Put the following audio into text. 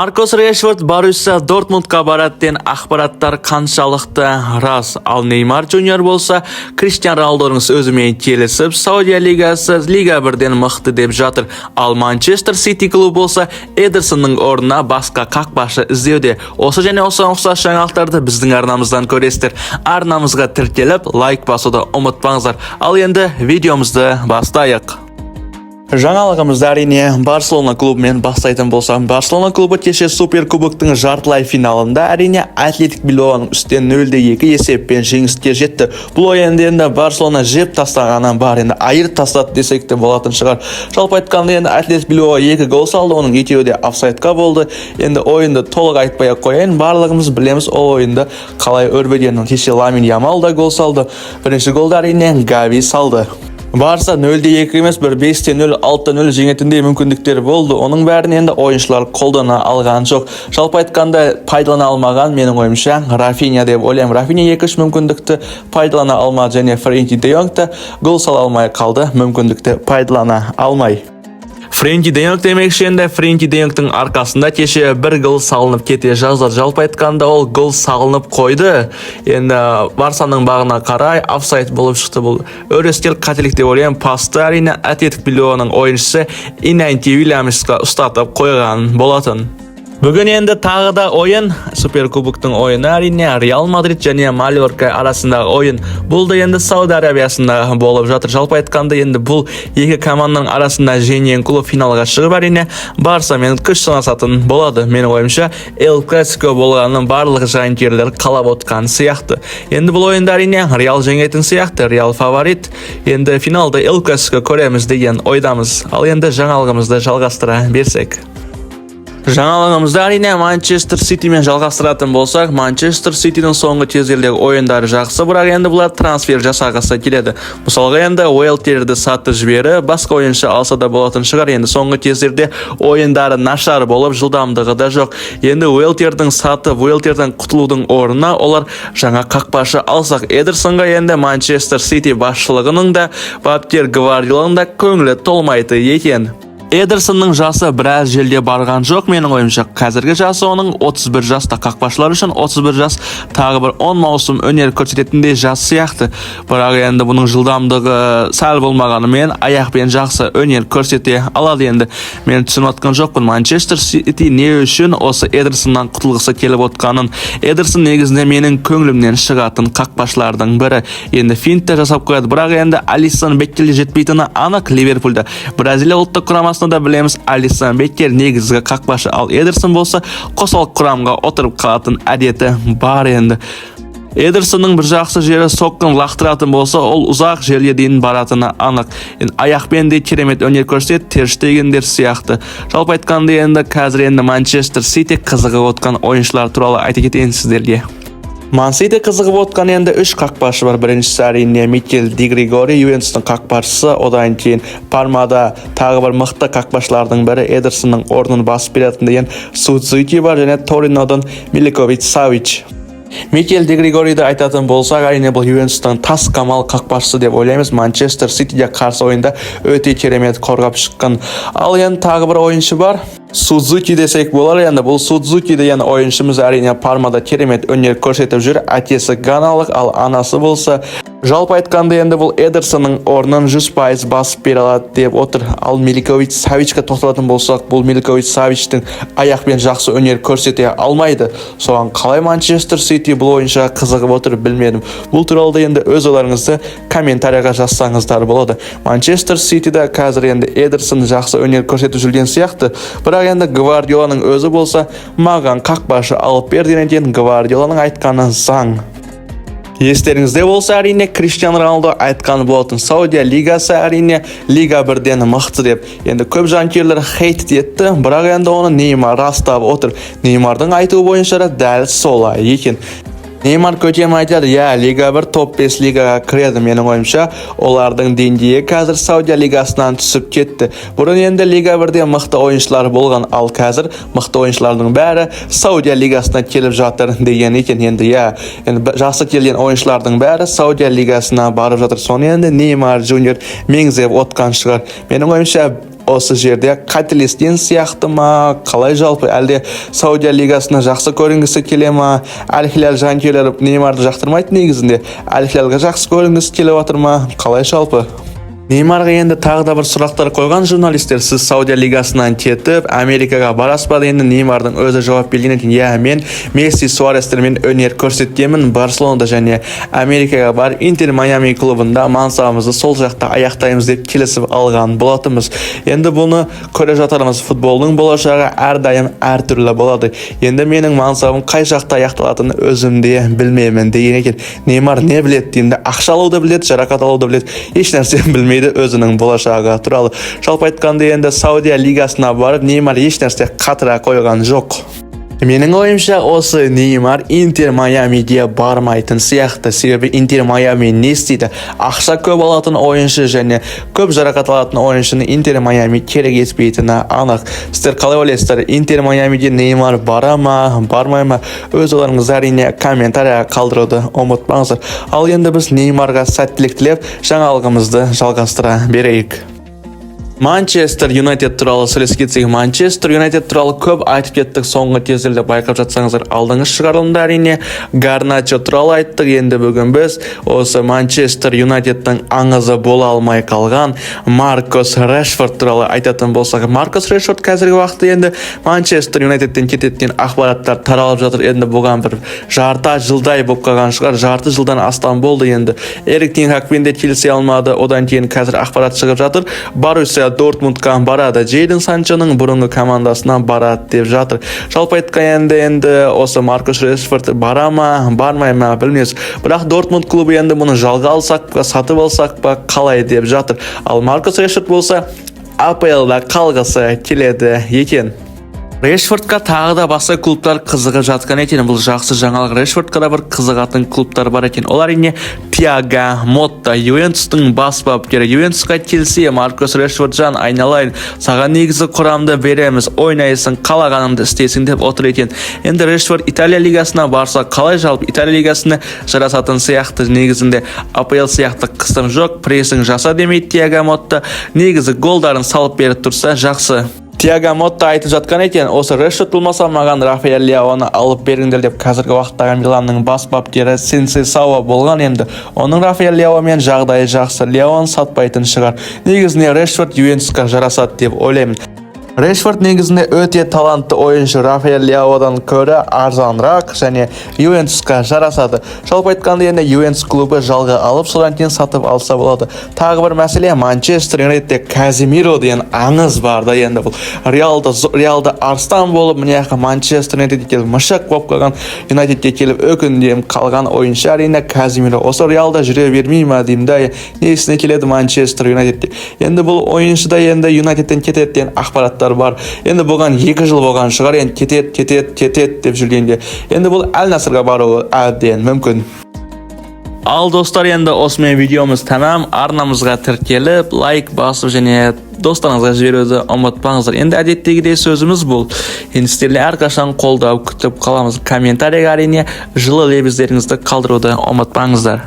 Маркус Решфорд Боруссия Дортмундқа барады деген ақпараттар қаншалықты рас? Ал Неймар Джуниор болса, Криштиан Роналдоның сөзімен келісіп, Саудия лигасы Лига 1-ден мықты деп жатыр. Ал Манчестер Сити клубы болса, Эдерсонның орнына басқа қақпашы іздеуде. Осы және осыған ұқсас жаңалықтарды біздің арнамыздан көресіздер. Арнамызға тіркеліп, лайк басуды ұмытпаңыздар. Ал енді видеомызды бастайық. Жаңалығымызды, әрине, Барселона клубымен бастайтын болсам, Барселона клубы кеше Суперкубоктың жартылай финалында, әрине, Атлетик Билбаоның үстінен 0-2 есеппен жеңіске жетті. Бұл ойында енді Барселона жеп тастағаны бар, енді айырып тастады десек те болатын шығар. Жалпы айтқанда, енді Атлетик Билбао екі гол салды, оның екеуі де офсайдқа болды. Енді ойынды толық айтпай ақ қояйын, барлығымыз білеміз ол ойынды қалай өрбігенін. Кеше Ламин Ямал да гол салды. Бірінші голды, әрине, Гави салды. Барса 0-2 емес, бір 5-0, 6-0 жеңетіндей мүмкіндіктер болды. Оның бәрін енді ойыншылар қолдана алған жоқ. Жалпы айтқанда, пайдалана алмаған, менің ойымша, Рафиня деп ойлаймын. Рафиня 2-3 мүмкіндікті пайдалана алмады және Френки де Йонг та гол сала алмай қалды, мүмкіндікті пайдалана алмай. Френки де Йонг демекші, енді Френки де Йонгтың арқасында кеше бір гол салынып кете жаздады. Жалпы айтқанда, ол гол салынып қойды. Енді Барсаның бағына қарай офсайд болып шықты бұл. Өрескел қателік деп ойлаймын. Пасты, әрине, Атлетик Билбаоның ойыншысы Иньяки Уильямсқа ұстатып қойған болатын. Бүгін енді тағы да ойын, Суперкубоктың ойыны, әрине, Реал Мадрид және Мальорка арасындағы ойын. Бұл да енді Сауд Арабиясында болып жатыр. Жалпы айтқанда, енді бұл екі команданың арасында жеңген клуб финалға шығып, әрине, Барсамен күш сынасатын болады. Менің ойымша, Эл Классико болғанын барлық жанкүйерлер қалап отқан сияқты. Енді бұл ойында, әрине, Реал жеңетін сияқты, Реал фаворит. Енді финалда Эл Классико көреміз деген ойдамыз. Ал енді жаңалығымызды жалғастыра берсек. Жаңалығымызды, әрине, Манчестер Ситимен жалғастыратын болсақ, Манчестер Ситидің соңғы кездердегі ойындары жақсы, бірақ енді бұлар трансфер жасағысы келеді. Мысалға, енді Уэлтерді сатып жіберіп, басқа ойыншы алса да болатын шығар. Енді соңғы кездерде ойындары нашар болып, жылдамдығы да жоқ. Енді Уэлтердің сатып, Уэлтерден құтылудың орнына олар жаңа қақпашы алсақ, Эдерсонға енді Манчестер Сити басшылығының да, бапкер Гвардиоланың да көңілі толмайды екен. Эдерсонның жасы біраз жерге барған жоқ, менің ойымша. Қазіргі жасы оның 31 жаста. Қақпашылар үшін 31 жас тағы бір 10 маусым өнер көрсететіндей жас сияқты. Бірақ енді бұның жылдамдығы сәл болмағанымен, аяқпен жақсы өнер көрсете алады енді. Мен түсініп отқан жоқпын, Манчестер Сити не үшін осы Эдерсоннан құтылғысы келіп отқанын. Эдерсон негізінде менің көңілімнен шығатын қақпашылардың бірі. Енді финт те жасап қояды, бірақ енді Алисон Беккерге жетпейтіні анық Ливерпульда. Бразилия ұлттық құрамасында да білеміз, Алисон Беккер негізгі қақпашы, ал Эдерсон болса қосалқы құрамға отырып қалатын әдеті бар енді. Эдерсонның бір жақсы жері, соққын лақтыратын болса, ол ұзақ жерге дейін баратыны анық. Енді аяқпен де керемет өнер көрсетеді, Тер Штегендер сияқты. Жалпы айтқанда, енді қазір енді Манчестер Сити қызығып отқан ойыншылар туралы айта кетейін сіздерге. Ман Сити қызығып отқан енді үш қақпашы бар. Біріншісі, әрине, Микел Ди Григори, Ювентустың қақпашысы. Одан кейін Пармада тағы бір мықты қақпашылардың бірі, Эдерсонның орнын басып беретін деген Судзуки бар және Торинодан Милинкович Савич. Микел Ди Григориді айтатын болсақ, әрине, бұл Ювентустың тас қамал қақпашысы деп ойлаймыз. Манчестер Ситиге қарсы ойында өте керемет қорғап шыққан. Ал енді тағы бір ойыншы бар. Судзуки десек болар енді. Бұл Судзуки деген ойыншымыз, әрине, Пармада керемет өнер көрсетіп жүр. Әкесі ганалық, ал анасы болса, жалпы айтқанда, енді бұл Эдерсонның орнын 100% басып бере алады деп отыр. Ал Милинкович Савичқа тоқталатын болсақ, бұл Милинкович Савичтің аяқпен жақсы өнер көрсете алмайды. Соған қалай Манчестер Сити бұл ойыншыға қызығып отыр, білмедім. Бұл туралы да енді өз ойларыңызды комментарийға жазсаңыздар болады. Манчестер Ситида қазір енді Эдерсон жақсы өнер көрсетіп жүрген сияқты. Бірақ енді Гвардиоланың өзі болса, маған қақпашы алып бер деген екен, Гвардиоланың айтқаны заң. Естеріңізде болса, әрине, Криштиану Роналдо айтқан болатын, Саудия лигасы, әрине, Лига 1-ден мықты деп. Енді көп жанкүйерлер хейт етті, бірақ енді оны Неймар растап отыр. Неймардың айтуы бойынша да дәл солай екен. Неймар көтем айтады, иә, Лига 1 топ 5 лигаға кіреді, менің ойымша, олардың деңгейі қазір Саудия лигасынан түсіп кетті. Бұрын енді Лига 1-де мықты ойыншылар болған, ал қазір мықты ойыншылардың бәрі Саудия лигасына келіп жатыр деген екен. Енді иә, енді жақсы келген ойыншылардың бәрі Саудия лигасына барып жатыр. Соны енді Неймар Джуниор меңзеп отқан шығар. Менің ойымша, Осы жерде қателескен сияқты ма, қалай жалпы? Әлде Саудия лигасына жақсы көрінгісі келе ма? Әл Хилал жанкүйерлері Неймарды жақтырмайды негізінде. Әл Хилалға жақсы көрінгісі келіп жатыр ма, қалай жалпы? Неймарға енді тағы да бір сұрақтар қойған журналистер: «Сіз Саудия лигасынан кетіп, Америкаға барасыз ба?» Енді Неймардың өзі жауап берген екен: «Иә, мен Месси, Суарестермен өнер көрсеткенмін Барселонада және Америкаға барып, Интер Майами клубында мансабымызды сол жақта аяқтаймыз деп келісіп алған болатынбыз. Енді бұны көре жатармыз. Футболдың болашағы әрдайым әртүрлі болады. Енді менің мансабым қай жақта аяқталатынын өзім де білмеймін», – деген екен. Неймар не біледі деймін де: ақша алуды біледі, жарақат алуды біледі, еш нәрсе білмейді өзінің болашағы туралы. Жалпы айтқанда, енді Саудия лигасына барып, Неймар еш нәрсе қатыра қойған жоқ. Менің ойымша, осы Неймар Интер Майамиге бармайтын сияқты. Себебі Интер Майами не істейді? Ақша көп алатын ойыншы және көп жарақат алатын ойыншыны Интер Майами керек етпейтіні анық. Сіздер қалай ойлайсыздар, Интер Майамиге Неймар бара ма, бармай ма? Өз ойларыңызды, әрине, комментарияға қалдыруды ұмытпаңыздар. Ал енді біз Неймарға сәттілік тілеп, жаңалығымызды жалғастыра берейік. Манчестер Юнайтед туралы сөйлесіп кетсек, Манчестер Юнайтед туралы көп айтып кеттік соңғы кездерде, байқап жатсаңыздар. Алдыңғы шығарылымда, әрине, Гарначо туралы айттық. Енді бүгін біз осы Манчестер Юнайтедтің аңызы бола алмай қалған Маркос Решфорд туралы айтатын болсақ, Маркос Решфорд қазіргі уақытта енді Манчестер Юнайтедтен кетеді деген ақпараттар таралып жатыр. Енді бұған бір жарты жылдай болып қалған шығар, жарты жылдан астам болды. Енді Эрик тен Хагпен де келісе алмады. Одан кейін қазір ақпарат шығып жатыр, Боруссия Дортмундқа барады, Джейден Санчоның бұрынғы командасына барады деп жатыр. Жалпы айтқанда, енді осы Маркус Решфорд бара ма, бармай ма, білмейміз. Бірақ Дортмунд клубы енді мұны жалға алсақ па, сатып алсақ па, қалай деп жатыр. Ал Маркус Решфорд болса АПЛ-да қалғысы келеді екен. Решфордқа тағы да басқа клубтар қызығып жатқан екен. Бұл жақсы жаңалық. Решфордқа да бір қызығатын клубтар бар екен. Олар, әрине, Тиаго Мотта, Ювентустың бас бапкері. Ювентусқа келсе, «Маркос Решфорд, жан айналайын, саған негізі құрамды береміз, ойнайсың, қалағаныңды істейсің» деп отыр екен. Енді Решфорд Италия лигасына барса қалай жалпы? Италия лигасына жарасатын сияқты негізінде. АПЛ сияқты қысым жоқ, прессинг жаса демейді Тиаго Мотта. Негізі голдарын салып беріп тұрса, жақсы. Тиаго Мотта айтып жатқан екен: «Осы Решфорд болмаса, маған Рафаэль Леоны алып беріңдер» деп. Қазіргі уақыттағы Миланның бас бапкері Консейсао болған. Енді оның Рафаэль Леомен жағдайы жақсы, Леон сатпайтын шығар. Негізінде Решфорд Ювентусқа жарасады деп ойлаймын. Решфорд негізінде өте талантты ойыншы, Рафаэль Леодан көрі арзанырақ және Ювентусқа жарасады. Жалпы айтқанда, енді Ювентус клубы жалға алып, содан кейін сатып алса болады. Тағы бір мәселе: Манчестер Юнайтедте Казимиро деген аңыз бар да. Енді бұл Реалда арыстан болып, мына жаққа Манчестер Юнайтедке келіп, мышық болып қалған, Юнайтедке келіп өкініп қалған ойыншы, әрине, Казимиро. Осы Реалда жүре бермей ма деймін да, несіне келеді Манчестер Юнайтедке? Енді бұл ойыншы да енді Юнайтедтен кетеді деген ақпараттар бар. Енді бұған 2 жыл болған шығар енді кетеді, кетеді, кетеді деп жүргенде. Енді бұл Әл Насрға баруы әбден мүмкін. Ал, достар, енді осымен видеомыз тәмам. Арнамызға тіркеліп, лайк басып және достарыңызға жіберуді ұмытпаңыздар. Енді әдеттегідей сөзіміз бұл: енді сіздерді әрқашан қолдау күтіп қаламыз. Комментарийға, әрине, жылы лебіздеріңізді қалдыруды ұмытпаңыздар.